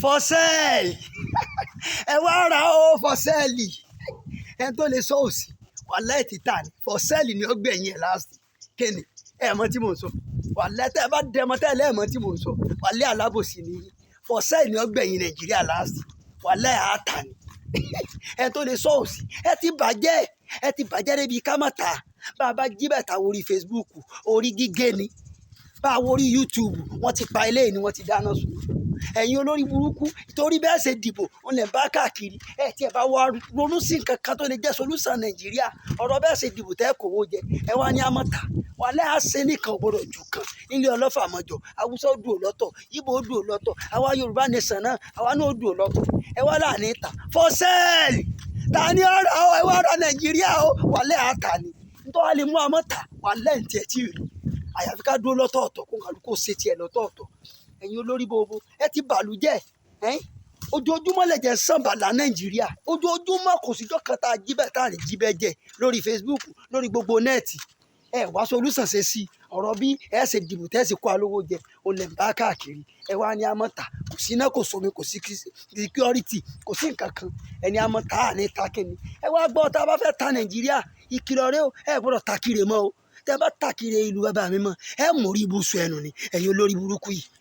For sale, ẹ wá ra ó, for sale. Ẹ tó lè sọ òsì, wàláì títà ni. For sale ni ó gbẹ̀yìn ẹ̀ last. Kíni ẹ mọ̀ tí mò ń sọ? Wàláì tẹ́ ẹ bá dẹmọ tẹ́ ẹ lẹ́ẹ̀mọ tí mò ń sọ, wàláì alábòsí ni yín. For sale ni ó gbẹ̀yìn Nàìjíríà last. Wàláì àtà ni. Ẹ tó lè sọ òsì, ẹ ti bàjẹ́, ẹ ti bàjẹ́ débi ká má ta. Bá a bá jí bàtà orí Facebook, orí gígé ni. Bá a wo orí YouTube, wọ́n ti pa eléyìí ni, wọ́n ti dáná sun. Ẹ̀yin olórí burúkú, torí bẹ́ẹ̀ ṣe dìbò ń lẹ̀ bá káàkiri. Ẹ̀ tí ẹ bá wá ronú sí nǹkan kan tó lè jẹ́ solution Nàìjíríà, ọ̀rọ̀ bẹ́ẹ̀ ṣe dìbò tẹ́ kòwó jẹ, ẹ wá ní àmọ́ta. Wàhálà àṣẹ nìkan ò gbọdọ̀ jù kan nílé ọlọ́fà mọ́jọ. Haúsá ó dùn lọ́tọ̀, Ìgbò ó dùn lọ́tọ̀, àwa Yorùbá nation náà, àwa náà ó dùn lọ́tọ̀. Ẹ wá láàní ta. For sale, ta ni ọ̀rọ̀ ẹ wá ra Nàìjíríà o? Wàhálà àtà ni nítorí wàá lè mú àmọ́ta. Wàhálà ẹ̀ ń tiẹ̀ tí ì rí, àyàfi ká dúró lọ́tọ̀ọ̀tọ̀, kó kálukú ṣe tiẹ̀ lọ́tọ̀ọ̀tọ̀. Ẹ̀yin olórí gbogbo, ẹ ti bàlújẹ́ ẹ́n. Ojoojúmọ́ lẹ̀jẹ̀ sàn bàlá Nàìjíríà ojoojúmọ́. Kò síjọ́ kan tá a jí bẹ́ẹ̀ tá a lè jí bẹ́ẹ̀ jẹ lórí Facebook, lórí gbogbo net. Ẹ wá solution ṣe sí ọ̀rọ̀ bí ẹ ṣe dìbò tẹ́ ṣe kó alówó jẹ, o lè bá káàkiri. Ẹ wá ní amọ̀ta. Kò sí iná, kò sómi, kò sí security, kò sí nǹkan kan. Ẹni amọ̀ta à ní ta kíni? Ẹ wá gbọ́, tá a bá fẹ́ ta Nàìjíríà, ìkìlọ̀ rẹ o, ẹ gbọ́dọ̀ takire mọ́ o. Tẹ́ bá takire ìlú bàbá mi mọ́, ẹ mórí ibùsùn ẹnu ni, ẹ̀yin olórí burúkú yìí.